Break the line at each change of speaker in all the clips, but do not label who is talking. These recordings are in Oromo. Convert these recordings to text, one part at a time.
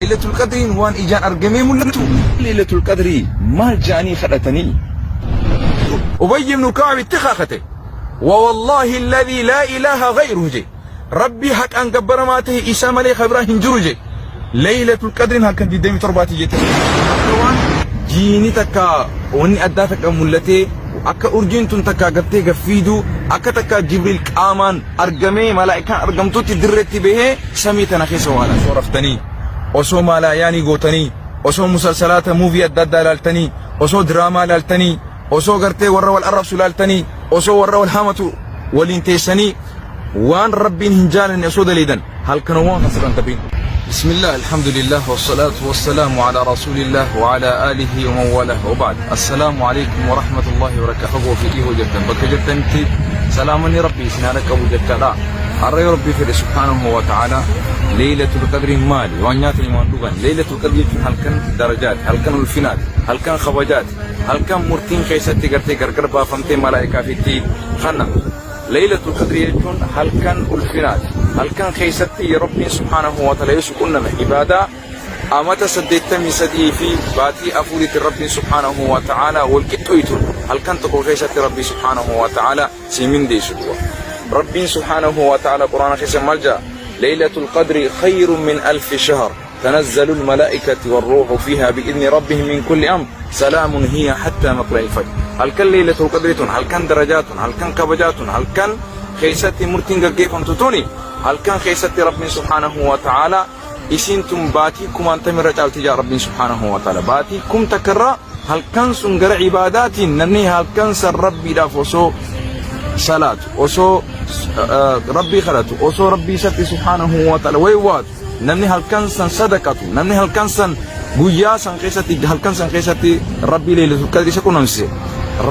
Laylatul Qadriin waan ijaan argamee mul'atu. Laylatul Qadrii maal ja'anii kadhatanii? Ubayy ibnu Ka'ab itti kakate. Wa wallaahi alladhii laa ilaaha ghayruhu je. Rabbii haqaan gabbaramaa tahe isa malee ka biraa hin jiru je. Laylatul Qadriin halkan 27ti jette. Akka waan jiini takka wanni addaa takka mul'atee akka urjiin tun takka gartee gaffiiduu akka takka Jibriil qaamaan argamee malaa'ikaan argamtutti dirretti bahee samii tana keessa waan osoo raftanii osoo maalaayaanii gootanii osoo musalsalaata muuvii adda addaa ilaaltanii osoo diraamaa ilaaltanii osoo gartee warra wal arrabsu ilaaltanii osoo warra wal hamatu waliin teessanii waan rabbiin hin jaalanne osoo daleedan halkanowwan kan sirran tabiin. بسم الله الحمد لله والصلاة والسلام على رسول الله وعلى آله ومن والاه وبعد السلام عليكم ورحمة الله وبركاته في إيهو جدا بك جدا سلامني ربي سنانك أبو جدا Har'a yoo Rabbii fedhe subhaanahu wa ta'ala Leeylatul Qadriin maali? Waan nyaatanii waan dhugan. Leeylatul Qadri jechuun halkan darajaati, halkan ulfinaati, halkan kabajaati, halkan murtiin keessatti gartee gargar baafamtee malaa'ikaa fi itti kannamtu. Leeylatul Qadri jechuun halkan ulfinaati. Halkan keessatti Rabbiin subhaanahu wa ta'ala yoo si qunname ibaadaa amata 83 fi baatii afuriitiin Rabbiin subhaanahu wa ta'ala wal qixxooytu halkan tokko keessatti Rabbii subhaanahu wa ta'ala si mindeessu duba. Rabbiin subhaanahu wa ta'ala Qur'aana keessa maal jedha? Laylatul qadri khayrun min alfi shahr. تنزل الملائكة والروح فيها بإذن ربهم من كل أمر سلام هي حتى مطلع الفجر هل كان ليلة القدر تون هل كان درجات هل كان كبجات هل كان خيستي مرتين قيفم تتوني هل كان خيستي رب سبحانه وتعالى isiin tun baatii kumaantamirra caalti jaa Rabbiin subhaanahu wa ta'ala. Baatii kum takkarraa halkan sun gara ibaadaatiin namni halkan san Rabbiidhaaf osoo salaatu, osoo Rabbii kadhatu, osoo Rabbii isatti subhaanahu wa ta'ala waywaatu, namni halkan san sadaqatu, namni halkan san guyyaa san keessatti halkan san keessatti Rabbii leeylatul qadri isa qunnamsise.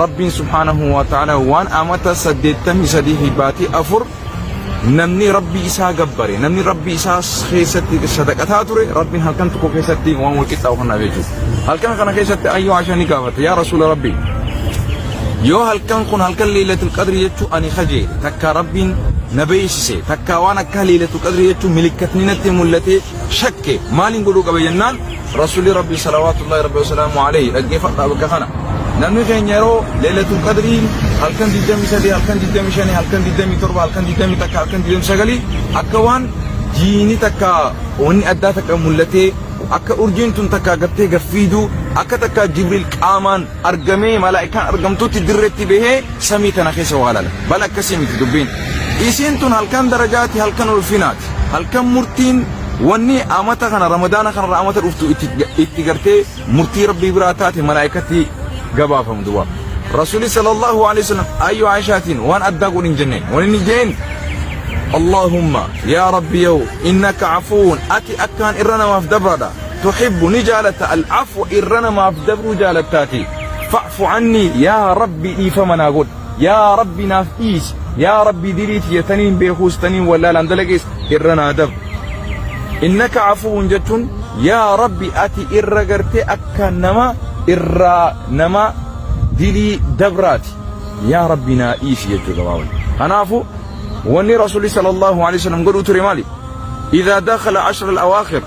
Rabbiin subhaanahu wa ta'ala waan amata 83 fi baatii 4 Namni Rabbii isaa gabbare, namni Rabbii isaa keessatti sadaqataa ture, Rabbiin halkan tokko keessatti waan wal qixxaawu kennaaf jechuudha. Halkan kana keessatti ayyoo Aishaa ni gaafatte, yaa Rasuula Rabbii, yoo halkan kun halkan Leeylatul Qadri jechuu ani kajeele, takkaa Rabbiin na beeksise, takkaa waan akka Leeylatul Qadri jechuu milikkatni natti mul'atee shakke, maaliin godhuu qaba jennaan, Rasuulli Rabbii salawaatullaahi Rabbi wasalaamu alayhi dhaggeeffadhaa bakka kana. Namni keenya yeroo Leeylatul Qadriin halkan 23, halkan 25, halkan 27, halkan 21, halkan 29 akka waan jiini takka wanni addaa takka mul'atee akka urjiin tun takka gartee gaffiiduu akka takka Jibriil qaamaan argamee malaa'ikaan argamtutti dirretti bahee samii tana keessa waa lala. Bal akkasii miti dubbiin. Isiin tun halkan darajaati halkan ulfinaati. Halkan murtiin wanni amata kana ramadaana kanarra amata dhuftu itti, itti gartee murtii rabbii biraa taate malaa'ikatti gabaafamu duba. Rasuuli sallallahu alaihi wasallam ayyoo Aishaatiin waan addaa godhin hin jenneen. Waan inni jeen Allahumma yaa Rabbi yow innaka afuun ati akkaan irra namaaf dabraadha. Tuhibbu ni jaalatta al-afwa irra namaaf dabruu jaalattaati. Fa'fu anni yaa Rabbi dhiifama naa godhi. Yaa Rabbi naaf dhiisi. Yaa Rabbi dilii tiyya taniin beekuus taniin wallaalaan dalagees irra naa dabri. Innaka afuwwun jechuun yaa Rabbi ati irra gartee akka nama irraa nama dilii dabraati. Yaa Rabbi naa dhiisi jechuu gabaabatti. Kanaafu wanni Rasuulli sallallahu alaihi wasallam godhuu ture maali? Idhaa dakhala ashra al-awaakhir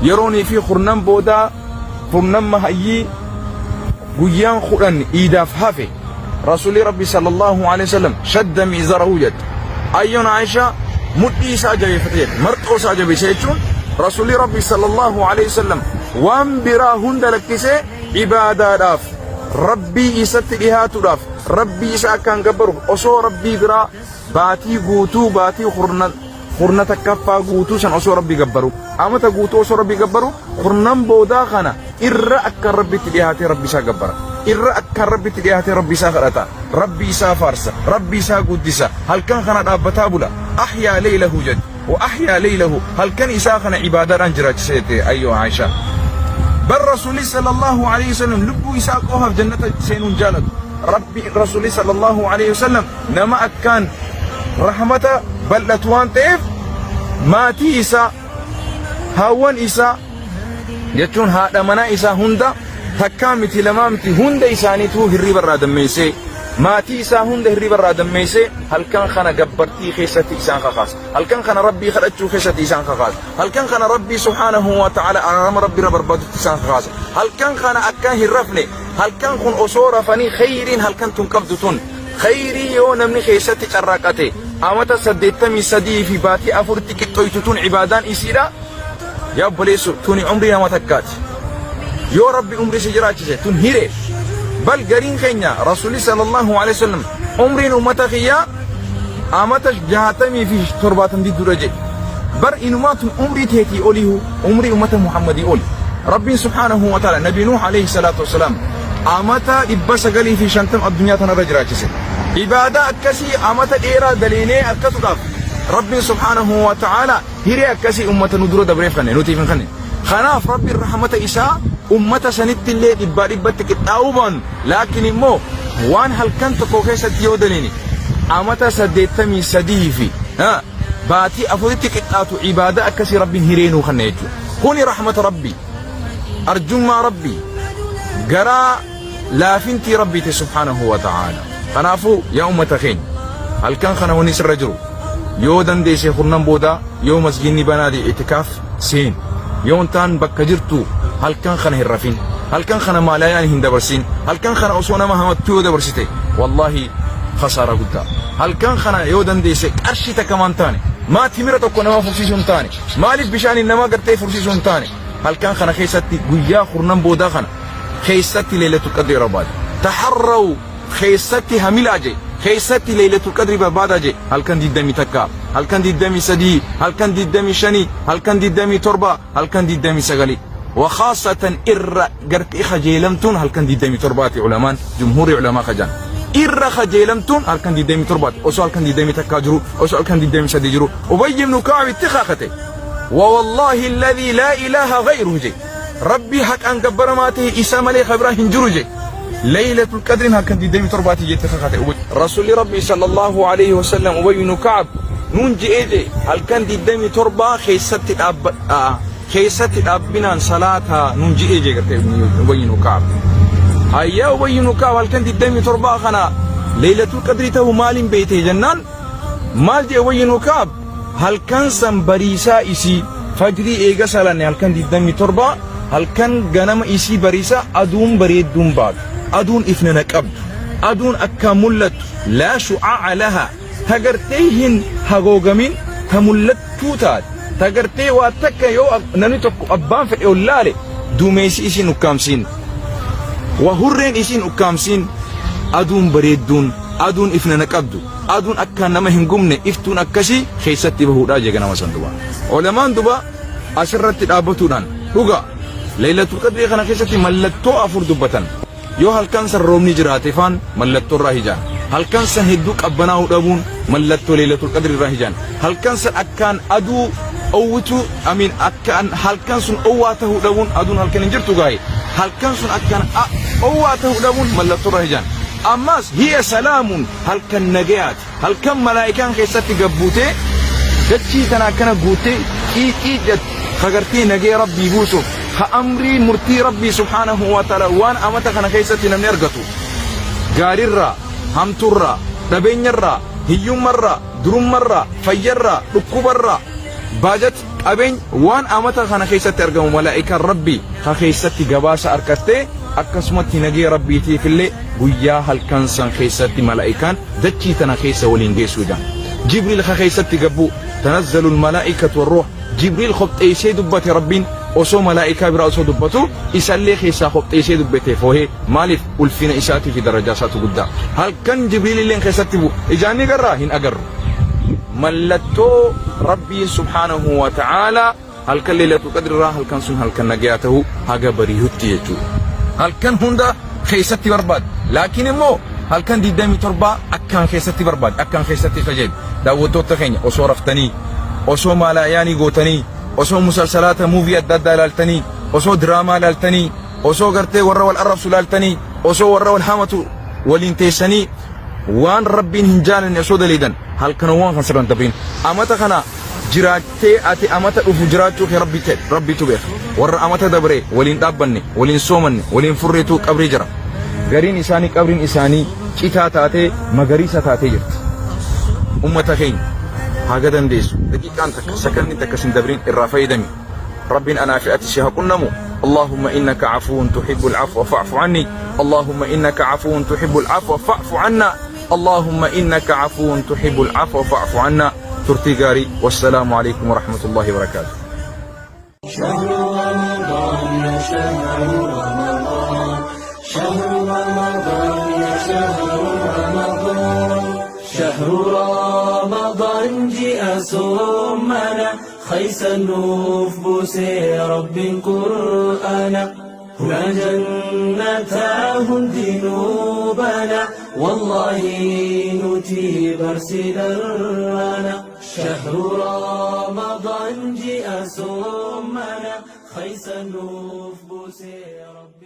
yeroonii fi kurnan boodaa kurnan mahayyii guyyaan 10 iidaaf hafe Rasuulli Rabbi sallallahu alaihi wasallam shadda mi'zarahu jette. Ayyoon Aishaa mudhii isaa jabeeffate jette. Marxoo isaa jabeesse jechuun Rasuulli Rabbi sallallahu alaihi wasallam waan biraa hunda lakkisee ibaadaadhaaf Rabbii isatti dhihaatuudhaaf Rabbii isa akkaan gabbaruuf osoo Rabbii biraa baatii guutuu baatii kurna kurna takkaffaa guutuu san osoo Rabbi gabbaru amata guutuu osoo Rabbi gabbaru kurnan boodaa kana irra akkaan Rabbitti dhiyaatee Rabbi isaa gabbara irra akkaan Rabbitti dhiyaatee Rabbi isaa kadhata Rabbi isaa faarsa Rabbi isaa guddisa halkan kana dhaabbataa bula ahyaa leeylahu jedhe wa ahyaa leeylahu halkan isaa kana ibaadaadhaan jiraachise jette ayyoo Aishaa bar Rasuulli sallallahu alaihi wasallam lubbuu isaa qofaaf jannata seenuun jaalatu Rabbi Rasuulli sallallahu alaihi wasallam nama akkaan rahmata bal'atu waan ta'eef maatii isaa haawwan isaa jechuun haadha manaa isaa hunda takkaa miti lamaa miti hunda isaaniituu hirriiba irraa dammeessee Maatii isaa hunda hirriba irraa dammeessee halkan kana gabbartii keessatti isaan kakaasa. Halkan kana Rabbii kadhachuu keessatti isaan kakaasa. Halkan kana Rabbii subhaanahu wa ta'ala araarama Rabbi irra barbaadutti isaan kakaasa. Halkan kana akka hin rafne, halkan kun osoo rafanii kheyriin halkan tun qabdu tun kheyrii yoo namni keessatti carraaqate amata 83 fi baatii afuritti qixxoytu tun ibaadaan isiidha. Yaa obboleesso, tuni umrii nama takkaati. Yoo Rabbi umrii si jiraachise tun hiree. Bal gariin keenya Rasuulli sallallahu alaihi wasallam umriin ummata kiyyaa amata 60 fi 70 didduudha jedhe. Bar inumaa tun umrii teetii oliihu umrii ummata Muhammadii oli. Rabbiin subhaanahu wa ta'ala Nabi Nuuh alayhi salaatu wasalaam amata 950 addunyaa tanarra jiraachise. Ibaadaa akkasii amata dheeraa daleenee arkatuudhaaf Rabbiin subhaanahu wa ta'ala Hiree akkasii ummata nu dura dabreef kanne, nutiif hin kanne. Kanaaf Rabbiin rahmata isaa ummata sanitti illee dhibbaa dhibbatti qixxaa'uu baannu, laakiin immoo waan halkan tokko keessatti yoo daleene amata 83 fi baatii afuritti qixxaatu ibaadaa akkasii Rabbiin hiree nuu kanne jechuudha. Kuni rahmata Rabbii, arjummaa Rabbii, garaa laafintii Rabbiiti subhaanahu wa ta'aala. Kanaafuu yaa ummata keenya halkan kana wanni sirra jiru yoo dandeesse kurnan booda yoo masgiinni banaa ta'e itikaaf seen, yoo hin taan bakka jirtu halkan kana hin rafin, halkan kana maalaayaan hin dabarsin. Halkan kana osoo nama hamattuu yoo dabarsite wallaahi khasaaraa guddaa. Halkan kana yoo dandeesse qarshii takka maan taane, maa timira tokko nama fursiisuu hin taane, maaliif bishaaniin nama gartee fursiisuu hin taane, halkan kana keessatti guyyaa kurnan boodaa kana keessatti Laylatul Qadri barbaada. Taharraw keessatti hamilaa je, keessatti Laylatul Qadri barbaada je, halkan 21, halkan 23, halkan 25, halkan 27, halkan 29. Wakhaasatan irra gartee kajeelamtuun halkan 27ti ulamaan jumhuurii ulamaa kajaan. Irra kajeelamtuun halkan 27ti, osoo halkan 21 jiru, osoo halkan 23 jiru. Ubayy ibn Ka'ab itti kakate. Wa wallahi alladhi laa ilaaha ghayruhu je. Rabbii haqaan gabbaramaa ta'e isa malee ka biraa hin jiru je. Laylatul Qadriin halkan 27ti jette kakate Ubay. Rasuulli Rabbii sallallahu alaihi wasallam Ubay ibn Ka'ab nuun je'ee je, halkan 27 keessatti dhaabbadhaa, keessatti dhaabbinaan salaataa nuun je'ee je gartee Ubay ibn Ka'ab. Hayyaa Ubay ibn Ka'ab, halkan 27 kana Laylatul Qadrii ta'uu maaliin beeyte jennaan, maal je'e Ubay ibn Ka'ab? Halkan san bariisaa isii fajrii eega salanne, halkan 27 halkan ganama isii bariisaa aduun bareedduun baatu, aduun ifnana qabdu, aduun akkaan mul'attu, laa shu'aa'a lahaa, ta gartee hin hagoogamin, ta mul'attuu taate, ta gartee waa takka yoo namni tokko abbaan fedhe ol laale dumeessi isiin ukkaamsiin, wa hurreen isiin ukkaamsiin, aduun bareedduun, aduun ifnana qabdu, aduun akkaan nama hin gubne, iftuun akkasii keessatti bahuudhaa jee ganama san duba. Ulamaan duba asirratti dhaabbatuudhaan dhuga Laylatul Qadrii kana keessatti mallattoo afur dubbatan. Yoo halkan san roobni jiraate faan mallattoo irraa hijaan. Halkan san hedduu qabbanaa'uu dhabuun mallattoo Laylatul Qadrii irraa hijaan. Halkan san akkaan aduu owwitu amiin akkaan halkan sun owwaa tahuu dhabuun, aduun halkan hin jirtu gaaye. Halkan sun akkaan owwaa tahuu dhabuun mallattoo irraa hijaan. Ammas hiya salaamun, halkan nagayaati. Halkan malaa'ikaan keessatti gad buutee dachii tana akkana guuttee qiiqii jettu, ka gartee nagaya Rabbii buusuuf, ka amrii murtii Rabbii subhaanahu wa ta'ala waan amata kana keessatti namni argatu gaarirraa, hamtuurraa, dhabeenyarraa, hiyyummarraa, durummarraa, fayyarraa, dhukkubarraa, baajata, qabeenya, waan amata kana keessatti argamu malaa'ikaan Rabbii ka keessatti gabaasa arkattee, akkasumatti nagaya Rabbiitiifillee guyyaa halkan san keessatti malaa'ikaan dachii tana keessa waliin geessuu jedhan. Jibriil ka keessatti gabbuu, tanazzalul malaa'ikatu warruuh, Jibriil kopxeessee dubbate. Rabbiin osoo malaa'ikaa biraa osoo dubbatu isallee keessaa kopxeessee dubbate foohee. Maaliif? Ulfina isaatii fi darajaa isaatu guddaa. Halkan Jibriililleen keessatti bu'u ijaan ni garraa hin agarru. Mallattoo Rabbiin subhaanahu wa ta'aalaa halkan Laylatul Qadr irraa halkan sun halkan nagayaa ta'uu haga bariihutti jechuudha. Halkan hunda keessatti barbaad. Laakiin immoo halkan 27 akkaan keessatti barbaad, akkaan keessatti kajeelu. Daawwattoota keenya, osoo raftanii, osoo maalaayaanii gootanii, osoo musalsalaata muuvii adda addaa ilaaltanii, osoo diraamaa ilaaltanii, osoo gartee warra wal arrabsu ilaaltanii, osoo warra wal hamatu waliin teessanii waan Rabbiin hin jaalanne osoo daleedan, halkanowwan kan sirran dabrin. Amata kana jiraattee ati amata dhufu jiraachuu kee Rabbi ta'e Rabbitu beeka. Warra amata dabre waliin dhaabbanne, waliin soomanne, waliin furreetu qabrii jira. Gariin isaanii qabriin isaanii Citaa taatee magariisa taatee jirti. Ummata keenya haga dandeessu daqiiqaan takka sakanni takka sin dabrin irraa fayyadami. Rabbiin anaa fi ati si haa qunnamu. اللهم إنك عفو تحب العفو فاعف عني اللهم إنك عفو تحب العفو فاعف عنا اللهم إنك عفو تحب العفو فاعف عنا. Turtii gaarii. والسلام عليكم ورحمة الله وبركاته.
شهر رمضان يا شهر رمضان، شهر رمضان يا شهر رمضان، شهر رمضان جاء سمنا خيس النوف بوسي رب قرآنا هنا جنتاه ذنوبنا والله نتي برسلنا شهر رمضان جاء سمنا خيس النوف بوسي رب.